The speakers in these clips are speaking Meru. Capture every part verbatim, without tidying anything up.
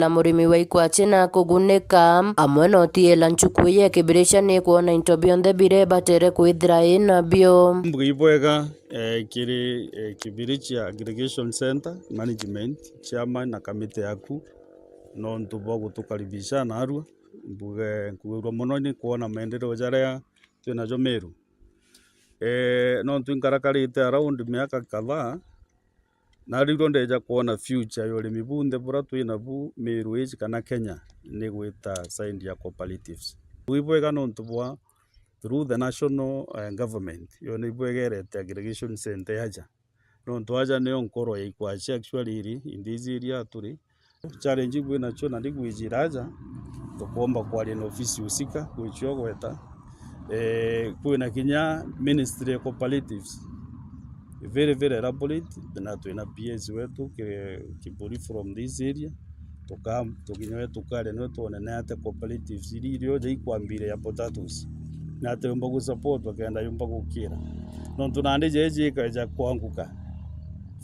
na murimi wa ikwachi na kugunika, amwe na utiela nchuku ii ekibiricia ni kwona into bionthe biria ibatere kwithira inabio. Mbuga ibwega, eh, kiri, eh, kibiricia Aggregation Center Management, chairman na kamiti yaku, nontu bwa gutukaribisha narua. Mbuge nkuirwa mono ni kwona maendeleo jaria twinajo Meru. Eh, nontu inkarakarite around miaka kadhaa, na riu ndeja kwona future ya urimi bunthe bura twinabu Meru iji kana Kenya ni gwita side ya cooperatives. Bwi bwega nontu bwa through the national, eh, government, yo ni bwegerete aggregation center yaja. Nontu aja niyo nkoro ya ikwachi actually iri in this area turi. Challenge ibwinacho na ndigwijira aja, tukomba kwaria na ofisi husika, gwichio gweta. Eh, kwina kinya ministry ya cooperatives. Very, very elaborate, na twina P S wetu ki-, Kiburi from this area. Tuka-, tukinya we tukaria niwe twone ni atia cooperatives iri irio ja ikwambire ya potatoes. Ni atia yumba gusupportwa kenda yumba gukira. Nontu nandi jeji ikaja kwanguka.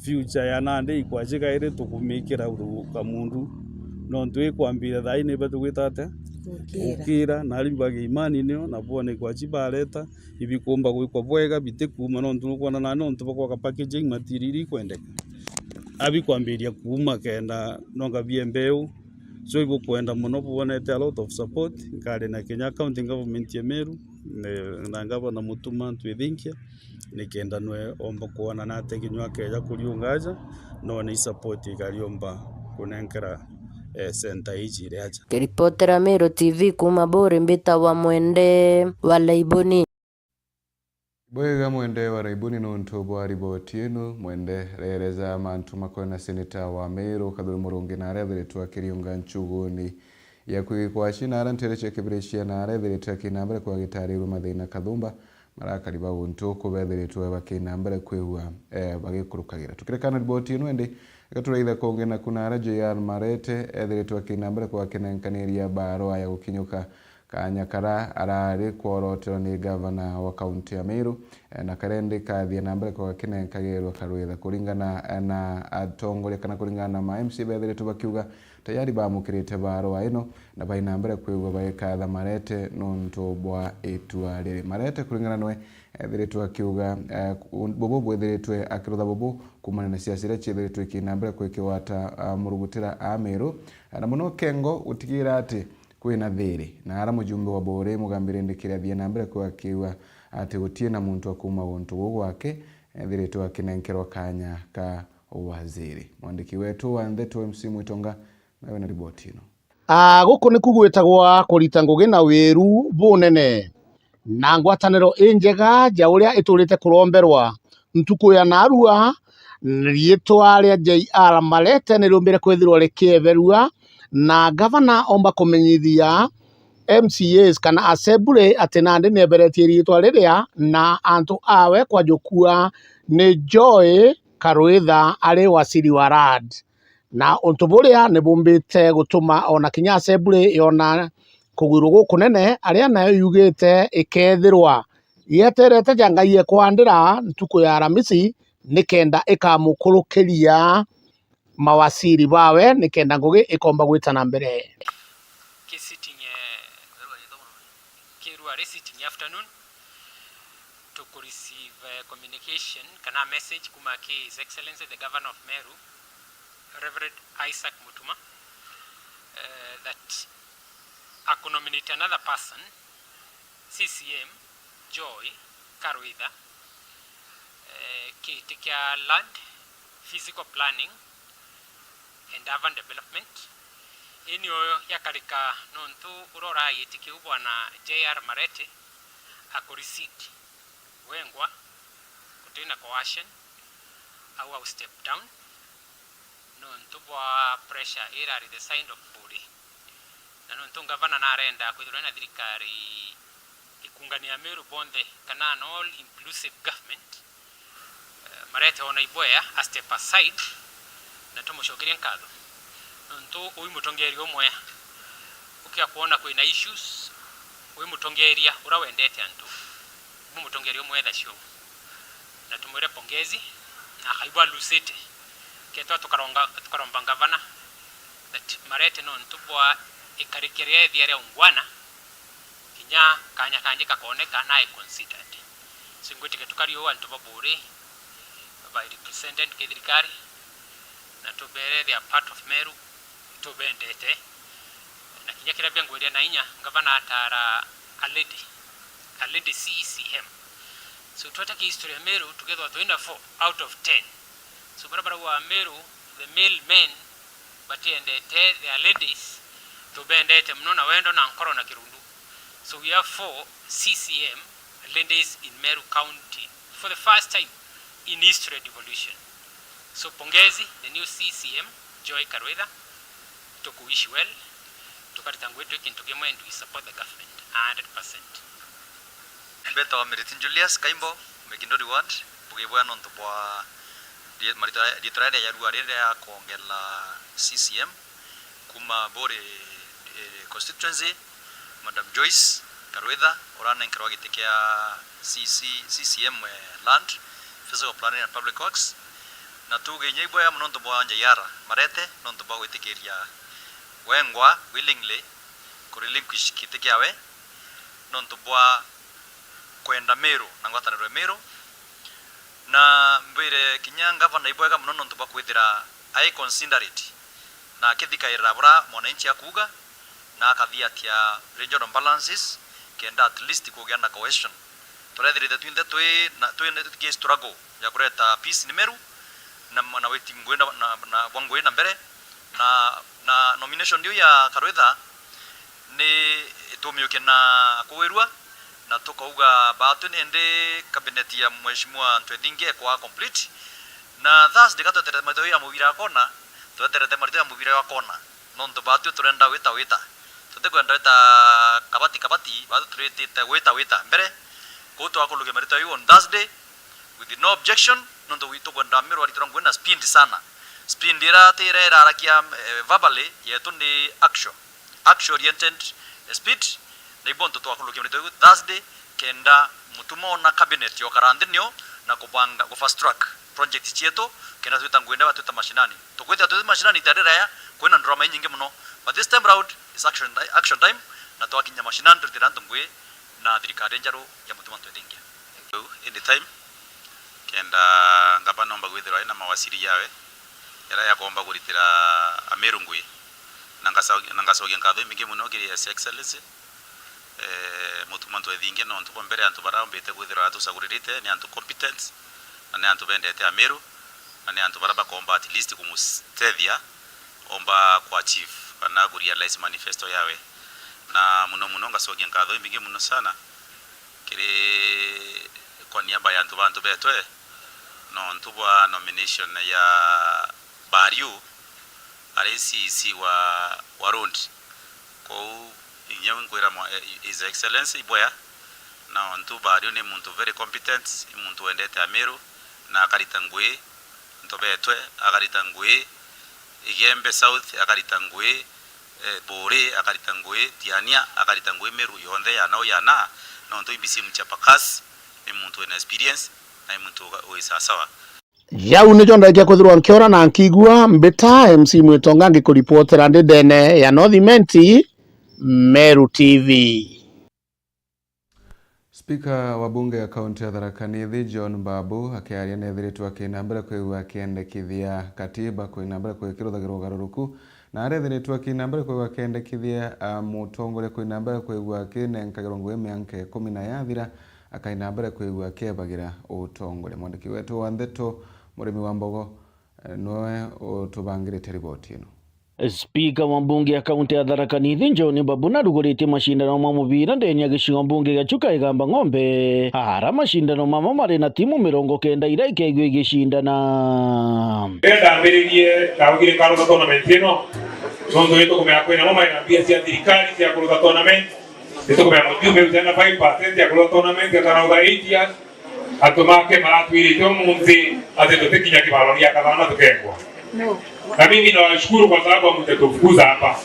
Future ya nandi ikwachi kairi tukumikira uru kamundu. Nontu ikwambire thaa ii niba tugwita atia? Gukira. Gukira, na ari mbage imani nio, na bwone ikwachi bareta, ibikumba gwikwa bwega, bitikuuma nontu nukwona nandi nontu bwa gwaka packaging material iria ikwendeka. Abikwambiria kuuma kenda nonga bie mbeu, so ibukwenda mono bwonete a lot of support, nkari na kinya county government ya Meru, ne-, na Gavana Mutuma ntwithinkia, nikenda nwe omba kwona nate kinywa keja kuriunga aja, no ni support ikariomba kunenkera, eh, center iji iri aja. Kiripotera Meru T V kuuma Buri, mbitawa Mwende wa Laibuni. Bwega Mwende wa Laibuni nontu bwa riboti ino. Mwende reereza mantu makoe na seneta wa Meru Kathuri Murungi na aria ethiritwe akiriunga nchuguni ya kwigikwachi na aria ntere cia kibiricia na aria ethiritwe akina mbere kwa gitarirwe mathina kathumba. Marakari ba guntu uku bethiritwe bakina mbere kwigua, eh, bagikurukagira. Tukirekana riboti ino indi, eka turaitha kungi naku na aria J R Marete ethiritwe akina mbere kwa kinenkaniria barua ya gukinyuka kanya kara arari kworoterwa ni gavana wa kaunti ya Meru, eh, na karia indi kathie na mbere kwa gakinenkagirwa karwitha kuringana, eh, na atongoria kana kuringana na ma M C A bethiritwe bakiuga tayari bamukirite barua ino na bai na mbere kwigua bagikatha Marete nontu bwa itua riri. Marete kuringana nwe ethiritwe akiuga, eh, bubu bwithiritwe akirutha bubu kumana na siasa iria ciithiritwe ikina mbere kwikigwata, ah, murugutira a Meru, eh, na muno Kengo gutigira ati kwina thiri, na ara mujumbe wa Buri Mugambi Rindikiri athie na mbere kwiga akiuga ati gutie na muntu akuuma guntu guu gwake ethiritwe akinenkerwa kanya ka waziri. Mwandiki wetu wa ndeto M C Mwitonga nawe na riboti ino. Aa, guku niku gwitagwa kurita ngugi na wiru bunene, na ngwataniro injega ja uria iturite kuromberwa. Ntuku ya narua, riitwa ria J R Marete niriumbire kwithirwa rikieberua, na gavana omba kumenyithia M C As kana assembly ati nandi nieberetie riitwa riria na antu awe kwajukua ni Joy Karwitha ari waziri wa land. Na untu buria ni bumbite gutuma ona kinya assembly yona kugwirwa gukunene, aria nayo yugite ikethirwa yeterete ja Ngai ekwandira ntuku ya Aramisi, nikenda ikamukurukiria mawaziri bawe, nikenda ngugi ikomba gwita na mbere. Ki sitting, eh, kirua ri sitting afternoon, tuku receive, eh, communication kana message kuma ki His Excellency the Governor of Meru, Reverend Isaac Mutuma, eh, that akunominate another person, C C M Joy Karwitha, eh, kiti kia land, physical planning and urban development. Ii nio yakarika nontu uria uragiti kiu bwana J R Marete akurecede wengwa, gutina coercion, au au step down nontu bwa pressure irari the side of Buri. Na nontu ngavana narenda kwithirwa ena thirikari ikungania Meru bonthe, kana an all inclusive government, eh, Marete ona ibwea a step aside na tumucokerie nkatho. Nontu ui mutongeria umwe ukia kwona kwina issues, ui mutongeria uria wendete antu, bu mutongeria umwe etha cio, na tumwire pongezi, na akaigua alusite. Ketwa tukaronga-, tukaromba ngavana Marete nontu bwa ikariki ria ethia ria ungwana, kinya kanya kangi kakoneka na i considered. So, ngwitikia tukari uu antu ba Buuri, by represented ki thirikari, na tubere they are part of Meru, tubendete. Na kinya kiria bia ngwiria na inya, ngavana atara a lady, a lady C C M. So, tweta ki history ya Meru, tukethwa twina four out of ten. So, baria barauga Meru, the male men, batiendete their ladies, tubendete mono na wendo na nkoro na kirundu. So we have four C C M ladies in Meru County for the first time in history devolution. So pongezi the new C C M, Joy Karwitha, tukuwish well, tukarita ngugi twi kintu kimwe and we support the government a hundred percent. Mbetawa Miriti Julius Kaimbo, Mikinduri Ward, mbugi bwega nontu bwa ri-, marito-, riitwa riria riajarua riria ria kwongela C C M kuuma Buuri, eh, constituency, Madam Joyce Karwitha, uranenkerwa giti kia C C, C C M, eh, Land, Physical Planning and Public Works. Na tuuge inya ibwega mono nontu bwa Njaiara Marete, nontu bwa gwitikiria wengwa willingly ku relinquish giti kiawe, nontu bwa kwenda Meru na ngwataniro ya Meru. Na mbwire kinya ngavana ibwega mono nontu bwa kwithira ai considerate na akithikaira bura mwananchi akuuga, na akathiatia regional balances, kenda at least kugia na cohesion. Turethirite twinthe twi na, twi na, tugi struggle ya kureta peace ni Meru, na, na witi ngui na, na, na bwa ngui na mbere, na, na nomination iu ya Karwitha ni itumiukie na kugwirua, na tukauga baatwi nindi cabinet ya Mheshimiwa Ntwethingia ikwa complete, na Thursday ka tweterete marito ya mubira wa kona, tweterete marito ya mubira wa kona. Nontu baatwi turenda wita wita. Tutikwenda wita kabati kabati, baatwi turitite wita wita mbere. Kwou twakurukia marito jau on Thursday with no objection, nontu wi-, tukwenda Meru aritirwa ngui na speed sana. Speed ira ti ira irarakia, eh, verbally, yetu ni action. Action oriented, eh, speed. Na ibo ntu twakurukia marito jau Thursday, kenda mutuma ona cabinet yokara nthi nio na kubanga ku fast track project cietu, kenda twita ngui ndaba twita mashinani. Tukwithira twi mashinani ita riraya, kwina ndarama inyingi mono. But this time round is action ti-, action time, na twakinya mashinani turitira antu ngui na thirikari njeru ya Mutuma Ntwethingia. Any time, kenda ngavana omba kwithirwa ena mawasiri yawe, jaria yakomba kuritira Ameru ngui. Na ngacokia, na ngacokia nkatho imbingi mono kiri His Excellency, eh, Mutuma Ntwethingia, nontu bwa mbere antu baria ombite kwithirwa atucaguririte ni antu competent, na ni antu bendete Ameru, na ni antu baria bakomba at least kumutethia omba ku achieve kana ku realize manifesto yawe. Na muno muno ngacokia nkatho imbingi muno sana kiri kwa niaba ya antu ba antu betwe, nontu bwa nomination ya Bariu ari C E C wa, wa road. Kwou inya nkwira mwa-, eh, His Excellency ibwea, na ontu Bariu ni muntu very competent, ni muntu wendete Ameru, na akarita ngui nto betwe, akarita ngui Igembe South, akarita ngui, eh, Buuri, akarita ngui Tiania, akarita ngui Meru yonthe ya nau ya na, nontu I B C mchapa kazi, ni muntu wina experience, na ni muntu uga-, wi sawasawa. Jau nijo ndaikia kwithirwa nkiona na nkigua. Mbita M C Mwitonga ngikuripotera ndi ndene ya North Imenti, Meru T V. Spika wa bunge ya kaunti ya Tharaka Nithi, John Mbabu, akiaria nethiritwe akina mbere kwigua akiendekithia katiba, kwina mbere kwikiruthagirwa ugaruruku, na arethiritwe akina mbere kwigua akiendekithia, a, mutongoria kwina mbere kwigua akinenkagirwa ngui mianka ikumi na yathira, akaina mbere kwigua akiebagira utongoria. Mwandiki wetu wa ndeto, Murimi wa Mbogo, eh, niwe utubangirite riboti ino. Spika wa mbunge ya kaunti ya Tharaka Nithi, John Mbabu, naruguritie macindano ma mubira ndene ya gicigo mbunge gia Chuka Igamba Ng'ombe, ara macindano mama mari na timu mirongo kenda iria ikaigua igicindana. Riria ndambiririe, ndaugire nkaruta tournament ino, nontu ni tukumenya kwina amwe mari na mbia cia thirikari cia kuruta tournament. Nitukumenya mujumbe uciana five percent ya kuruta tournament atanauga eight years. Antu make maratwirite umunthi ati tutikinya kibaro gia kathana tukengwa. Na mimi nawashukuru kwa sababu hamjatufukuza hapa.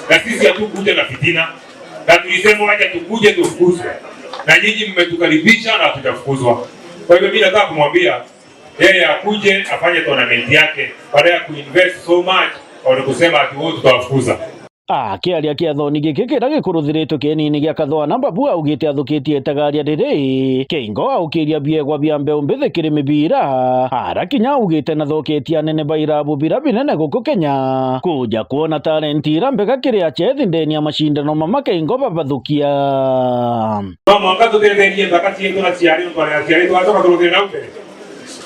Na sisi hatukuja na fitina. Na tulisema wacha tukuje tufukuzwe. Na nyinyi mmetukaribisha na hatujafukuzwa. Kwa hivyo mimi nataka kumwambia yeye akuje afanye tournament yake, baada ya kuinvest so much Walikusema ati wote tutawafukuza. Akiaria kiathoni giki kiria gikuruthiritwe kienini gia Kathwana, Mbabu augite athukitie itagaria riri, Keingo aukiria biegwa bia mbeu mbithi kiri mibira, ara kinya augite nathoketie anene ba irabu bira binene guku Kenya kuja kwona talenti ira mbega kiri achethi ndeni ya mashindano mama Keingo babathukia. No mwanka tutetherie nthaka cietu na ciari, nontu aria aciari twacoka turuthire nau mbere.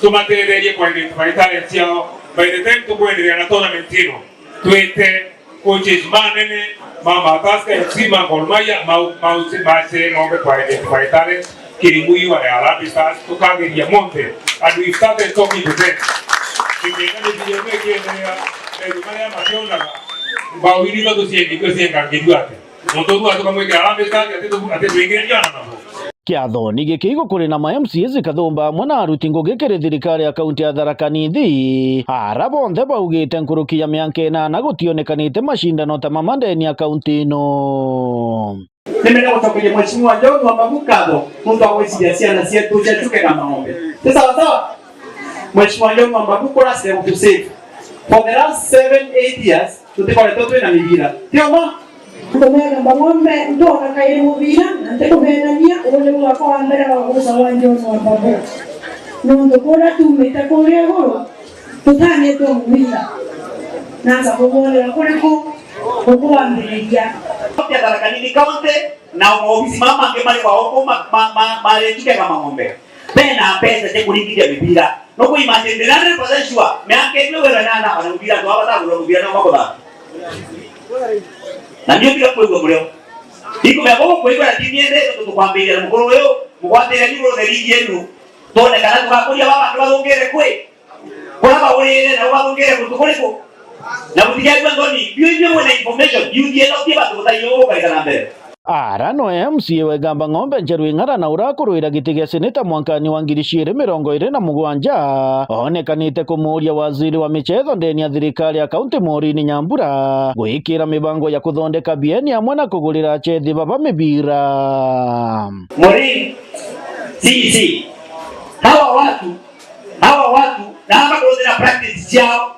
Tumatetherie ku identify talent ciao. By the time tukwenderea na tournament ino, twite coaches manene, ma, ma Tusker F C, ma Gor Mahia, ma, ma, ma, ma ng'ombe kwa identify talent, kiri mwiwa ya Harambee Stars, tukageria monthe, and we started talking to them. Tukienda ni vile mwe kiendelea, eh, maria makionaga, mbao iri ithatu ciendi, kwe ciengangirua ati. Muntu uyu atuka mwike Harambee Stars, ati tu-, ati tuingiria na nabo. Kiathoni giki igukuri na ma M C As Kathumba amwe na aruti ngugi kiri thirikari ya kaunti ya Tharaka Nithi, ara bonthe baugite nkuruki ya mianka inana gutionekanite mashindano ta mama ndeni ya kaunti ino. Nimenda gucokeria Mheshimiwa John wa Mbabu nkatho nuntu wa gwiciria ciana cietu cia Chuka Igamba Ng'ombe. Ti sawa sawa? Mheshimiwa John wa Mbabu kuracire gutu save. For the last seven, eight years, tutikoretwo twina mibira. Ti uma? Ntumega Mbang'ombe, ntona kairi mubira, na ntikumenania, uu niu mwaka wa mbere wa guca gwa John wa Mbabu. Nontu kuria tumite kuria iguru, tutanitwe mubira. Nanza kubwonera kuriku, gukwambiriria. County ya Tharaka Nithi County, na maobisi mama mangi mari kwa uku ma, ma, ma, mari Chuka Igamba Ng'ombe. Bena mbeca cia kuringithia mibira. No ku imagine, ndiri hundred percent sure, miaka ino wera nana, ana mubira, antu aba batagurira mubira, no makuthaka. Na nio tiga kwigua murio. Ikumenya guku kwigua na ti niende, tontu tukwambiria na mukuru uyu, mugwatire ni ruthe ligi yenu. Twone kana tugakuria baba antu bathungire kwi. Kuria baurire, nabo bathungire kuntu kuriku. Na mutigaigua nthoni, biu ibio mwina information, youth yenu ti bantu butaiyo gukarika na mbere. Ara no M C A wa Igamba Ng'ombe Njeru Ing'ara na urakurwira giti gia seneta mwankani wa ngiri ciiri mirongo iri na mugwanja, onekanite kumuuria waziri wa michetho ndeni ya thirikari ya kaunti Maureen Nyambura gwikira mibango ya kuthondeka bieni amwe na kugurira achethi baba mibira. Maureen, C E C, hawa watu, hawa watu, naamba kuruthira practice ciao.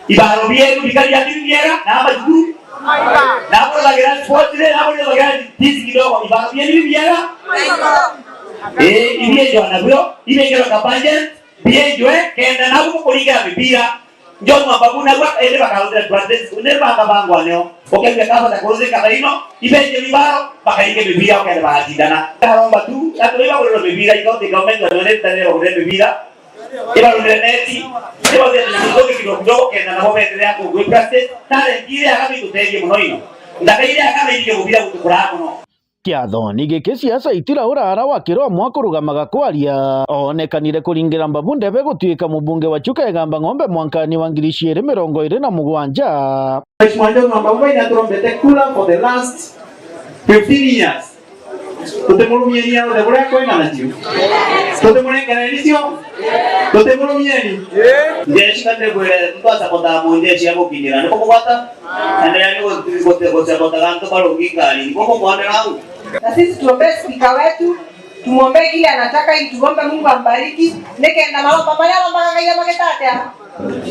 Ibaro bienu bikari biaku bibiega, na ama cukuru. Na abo thagira sports day, na abo thagira tizi kidogo, ibaro bienu bibiega. Eh, ibienjwa nabio, ibienjwa ka budget, bienjwe, kenda nabo kuringira mibira. John wa Mbabu nabo, ende bakaruthira practice, ne baka bangwa neo. Ukethia kaba ta kuruthika thaino, ibenje mibaro, bakaringe mibira, ukende bagacindana. Aromba tu, atu iba kurira mibira, ikothi government, atu ne tane bagurire mibira. Ibarundire neti, ibarundire tunyamũ tũngĩ kidogo kidogo, kenda nabo beenderea kũgwĩ practice, talent iria akaba ituteethie mono ino. Nthaka iria akaba irige mũbira gũtũkũraa mono. Kiathoni giki, siasa itiraura ara wa Kiromwa kurugamaga kwaria, onekanire kuringira Mbabu ndebe gutuika mubunge wa Chuka Igamba Ng'ombe mwankani wa ngiri ciiri mirongo iri na mugwanja. Mheshimiwa John Wambau Mbabu ina turombete kura for the last fifteen years. Tutimurumieni aothe buria kweng'ana cio. Tutimurengereni cio. Tutimurumieni. Njeshi ka ndibwire, muntu asapotaa munjeshi agukinyira, ni kumugwata? Endelea ni gu-, gu-, gusapotaga antu barungi ngari, ni kumugwatira au? Na sisi tuombee spika wetu, tumwombee kile anataka ili tuombe Mungu ambariki, nikenda maomba maria arombaga Ngai amagitatia.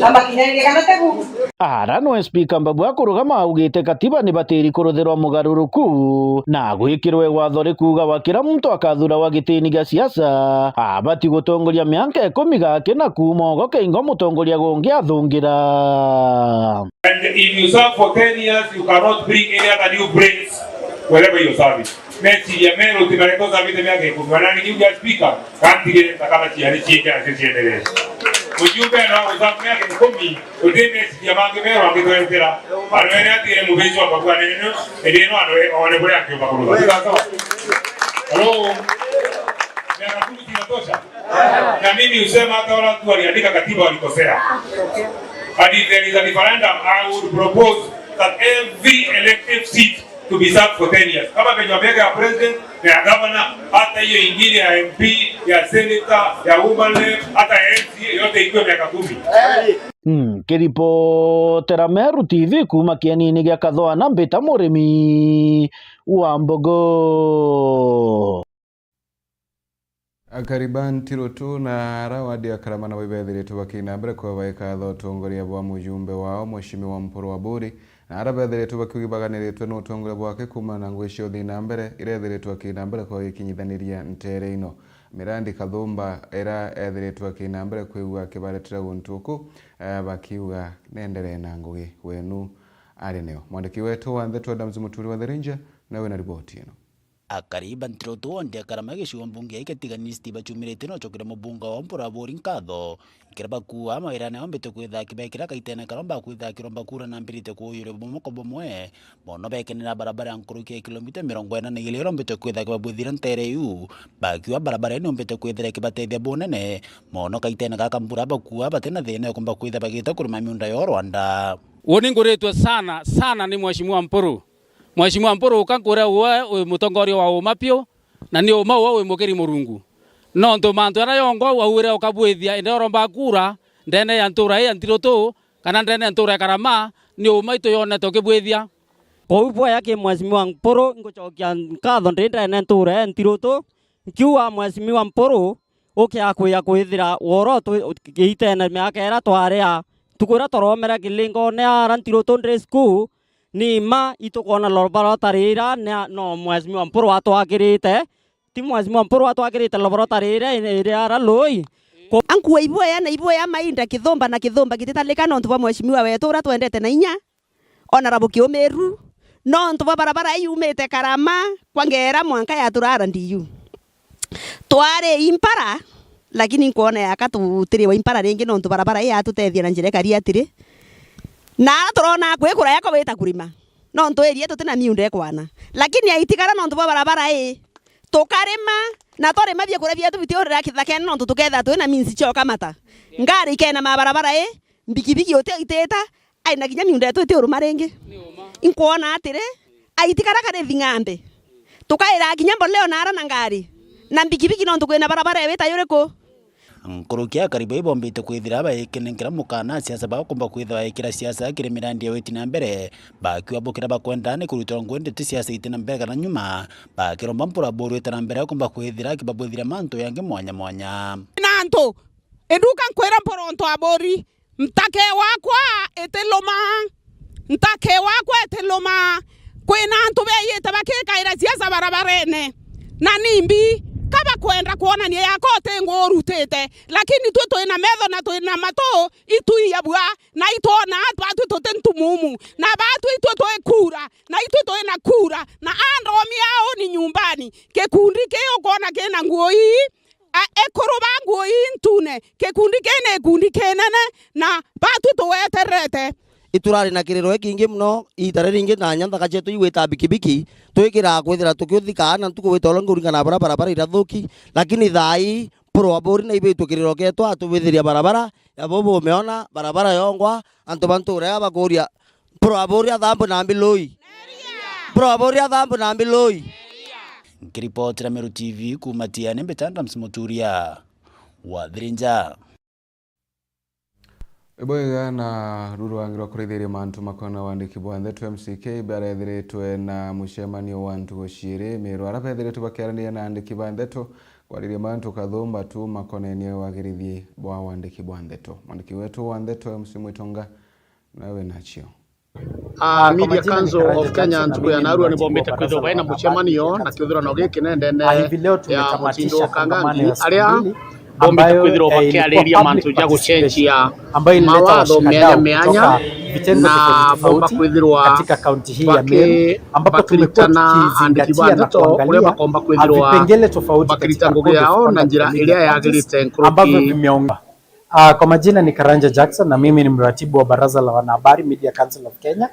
Amakinyanirie kana tegu? Ara nwe spika Mbabu akurugama augite katiba ni batiri kuruthirwa mugaruruku na gwikirwe watho rikuuga wa kira muntu akathurawa gitini gia siasa abati gutongoria mianka ikumi gake na kuuma ugo Keingo mutongoria gungi athungira. And if you serve for ten years, you cannot bring any other new brains wherever you serve. Meciria meru timaretwo thabite miaka ikumi. Ona ni kiuga speaker, kantigire takana ciari cienje na ciendelee. Mujumbe no agusafu miaka ikumi, uti meciria mangi meru angitwetera. Ano ene atigire mubeji wa Mbabu anene, ende no ano one buria akiumba kuruga. Sawa sawa. Hello. Miaka kumi inatosha. Na mimi husema hata wala watu waliandika katiba walikosea. And if there is a referendum, I would propose that every elective seat to be sat for ten years. Kama venye wameweka ya president na ya governor, hata hiyo ingine ya M P, ya senator, ya woman rep, hata ya M C A, yote ikiwa miaka kumi. Mm, kiripotera Meru T V kuuma kienini gia Kathwana, mbita Murimi wa Mbogo. Akari ba Ntirutu na ara wadi ya Karama nabo ibethiritwe bakina mbere kwa baikatha utongoria bwa mujumbe wao, Mheshimiwa Mpuru Aburi, na ara bethiritwe bakiuga ibaganiritwe na utongoria bwake kuumana na ngugi cia uthii na mbere irethiritwe akina mbere kwa gikinyithaniria ntere ino. Mirandi Kathumba ira ethiritwe akina mbere kwigua akibaretera guntu uku, eh, bakiuga nenderee na ngugi wenu ari nio. Mwandiki wetu wa ndeto Adams Muturi wa The Ranger nawe na riboti ino. Akari ba Ntirutu wodi ya Karama gicigo mbunge ya Ikatigani East baciumirite na ucokeria mubunge wao Mpuru Aburi nkatho, nkira bakuua mawirane ombite kwitha akibekira kaitene karomba kwitha akiromba kura na mbirite kuuyuria bumwe kwa bumwe, mono bekenera barabara ya nkuruki ya kilomita mirongo ina na igiri irombite kwitha akibabwithira ntere iu, bakiuga barabara ino yombite kwithira ikibatethia bunene, mono kaitene gaka mbura bakuua batina thina ya kumba kwitha bagita kurima miunda yo rwanda. Uni nguritwe sana sana ni Mheshimiwa Mpuru. Mheshimiwa Mpuru, uka nkwire uwe wi mutongoria wa uma piu, na ni uma uwe wi mukiri Murungu. Nontu mantu jaria jongwa waugire ukabwithia indi uromba kura ndene ya ntura ii ya Ntirutu, kana ndene ya ntura ya Karama, ni uma itu yonete ukibwithia. Kwou bwega ki Mheshimiwa Mpuru, ngucokia nkatho ndi ndene ntura ya Ntirutu, nkiuga Mheshimiwa Mpuru, ukiakwia kwithira woro twi-, giitene miaka iria twari a ntuku iria twaromere kilingone ara Ntirutu Day School, ni ma itukwona laboratory ira ni a-, no Mheshimiwa Mpuru watwakirite, ti Mheshimiwa Mpuru watwakirite laboratory iria iri ara Lui. Ko- Ankua ibwea na ibwea mainda Kithumba na Kithumba gititalika nontu bwa Mheshimiwa wetu uria twendete na inya. Ona rabuki umiru, nontu bwa barabara ii yumite Karama kwa Ngera mwanka yatura R D U. Twari Impala, lakini nkwona yaka tutiriwa Impala ringi nontu barabara ii yatutethia na njira ikari atiri. Na ara turona kwikura yako wita kurima, nontu area tutina miunda ikwana. Lakini aitigara nontu bwa barabara ii, tukarima, na twarima biakuria bietu bitiurira kithakene nontu tuketha twina means cia ukamata. Ngari ikena ma barabara ii, mbikibiki uti aitita, aina kinya miunda yetu itiuruma ringi. Inkwona atiri, aiti karia kari thing'ambe. Tukaira kinya mboleo na ara na ngari, na mbikibiki nontu kwina barabara iwita yuriku? Nkuruki akari bai bombite kwithira baikene nkira mukana siasa bakomba kwithira baikira siasa kiri mirandi ya witi na mbere, bakiuga bukira bakwenda ni kurutwa ngugi ndeto siasa iti na mbere kana nyuma, bakiromba Mpuru Aburi wita na mbere akomba kwithira akibabwithira mantu yangi mwanya mwanya. Na antu, induka nkwira Mpuru ontu Aburi, Ntake wakwa itiluma, ntake wakwa itiluma. Kwina antu beeyite bakikaira siasa barabarene, na nimbi ka bakwenda kwonania yako uti nguu urutite, lakini twi twina metho na twina matu, itwiyabua, na itwona batwi tuti ntumumu, na batwi itwi twi kura, na itwi twina kura, na andomi auni nyumbani, gikundi kii ukwona kina nguu ii, A, ekuru ba nguu ii ntune, gikundi kii ni gikundi kinene, na batwi tuwetererete. Iturari na kiriro gikingi mono, iita riringi na nya nthaka cietu igwita bikibiki, twikiraga kwithira tukiuthika na ntuku wita uria nkuringana na buria barabara irathuki, lakini thaa ii, Mpuru Aburi naibitwe kiriro gietu atubithiria barabara, ya bubu umeona, barabara yongwa, antu ba ntura ii bakuria, Mpuru Aburi athambu na mbilui. Mpuru Aburi athambu na mbilui. Nkiripotera Meru T V kuuma Tiani, mbita Adams Muturia wa Thirinja. Ibwega na ruru wangi rwa kurithiria mantu makona wandiki bwa ndeto M C K, barethiritwe na mucemanio wa ntugo ciiri Meru, ara bethiritwe bakiaraniria na andiki ba ndeto kwariria mantu kathumba tu makonenie wagirithi bwa wandiki bwa ndeto. Mwandiki wetu wa ndeto M C Mwitonga nawe nacio. Ah, Media Council of Kenya ntuku ya narua ni bombite kwithirwa baina mucemanio na kiuthurano giki nendene ya mutindo wa Kangangi, aria bombite kwithirwa bakiariria mantu ja gucenjia mawatho mianya mianya na bomba kwithirwa bakiritana andiki ba ndeto uria bakomba kwithirwa bakirita ngugi yao na njira iria yagirite nkuruki. Ah, kwa majina ni Karanja Jackson na mimi ni mratibu wa Baraza la Wanahabari, Media Council of Kenya.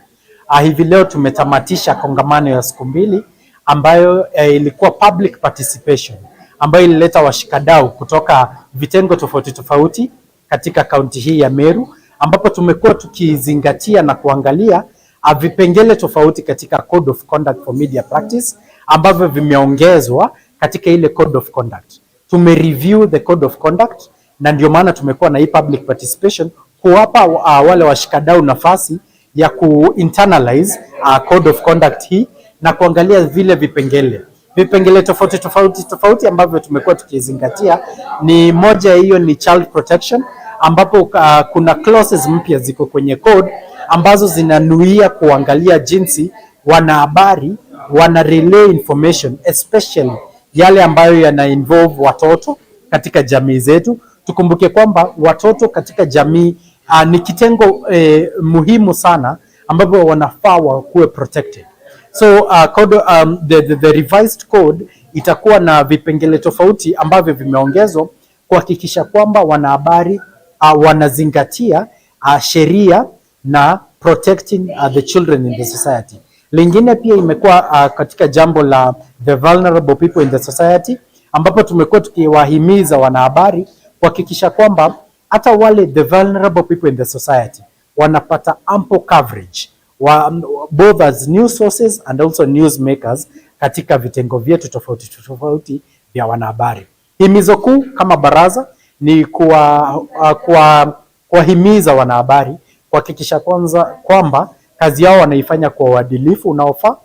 Ah, hivi leo tumetamatisha kongamano ya siku mbili ambayo, eh, ilikuwa public participation, ambayo ilileta washikadau kutoka vitengo tofauti tofauti katika kaunti hii ya Meru, ambapo tumekuwa tukizingatia na kuangalia, ah, vipengele tofauti katika Code of Conduct for Media Practice ambavyo vimeongezwa katika ile Code of Conduct. Tumereview the code of conduct, na ndio maana tumekuwa na hii public participation, kuwapa, uh, wale washikadau nafasi ya kuinternalize, uh, code of conduct hii na kuangalia vile vipengele Vipengele tofauti tofauti tofauti ambavyo tumekuwa tukizingatia ni moja ya hiyo ni child protection, ambapo, uh, kuna clauses mpya ziko kwenye code ambazo zinanuia kuangalia jinsi wanahabari wana relay information, especially yale ambayo yana involve watoto katika jamii zetu. Tukumbuke kwamba watoto katika jamii, uh, ni kitengo, eh, muhimu sana ambapo wanafaa wakuwe protected. So, uh, code, um, the, the, the revised code itakuwa na vipengele tofauti ambavyo vimeongezwa kuhakikisha kwamba wanahabari, uh, wanazingatia, uh, sheria na protecting, uh, the children in the society. Lingine pia imekuwa, uh, katika jambo la the vulnerable people in the society, ambapo tumekuwa tukiwahimiza wanahabari kuhakikisha kwamba hata wale the vulnerable people in the society wanapata ample coverage wa, both as news sources and also newsmakers katika vitengo vyetu tofauti tofauti vya wanahabari. Himizo kuu kama baraza ni kuwa, uh, kuwa, kuwahimiza wanahabari kuhakikisha kwanza kwamba kazi yao wanaifanya kwa uadilifu unaofaa.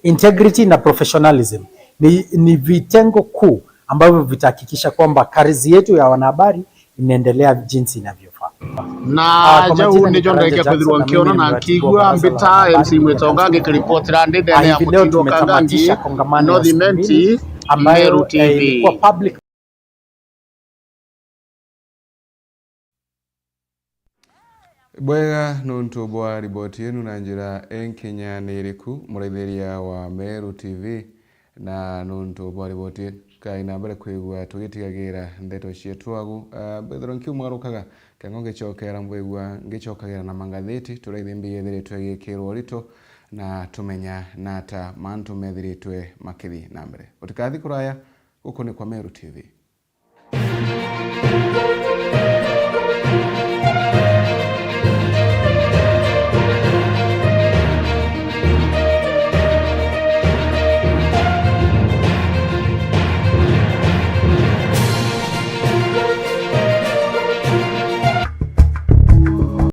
Integrity na professionalism ni, ni vitengo kuu ambavyo vitahakikisha kwamba kazi yetu ya wanahabari inaendelea jinsi inavyofaa. Na Ah, kwa jau majina ni njo Karanja ndeke Jackson, kwithirwa na nkiona mimi na ni mratibu wa nkigua baraza la mbita wanahabari M C Mwitoga ngikiripotera ndi ndene ya hivi leo mutindo kangangi tumetamathisha kongamano ya North siku Imenti, mbili ambayo, Meru eh, T V. Ilikuwa public Bwega nuntu bwa riboti yenu na njira inkinyaniriku, muraithiria wa Meru T V, na nuntu bwa riboti yenu. Kai na mbere kwigua tugitigagira ndeto cietu agu. Ah, mbithirwa nkiumwarukaga, keng'o ngicokera mbwigua ngicokagira na mangathiti, turaithe mbiyethiritwe igikirwo rito, na tumenya nata mantu methiritwe makithi na mbere. Utikathi kuraya, guku ni kwa Meru T V.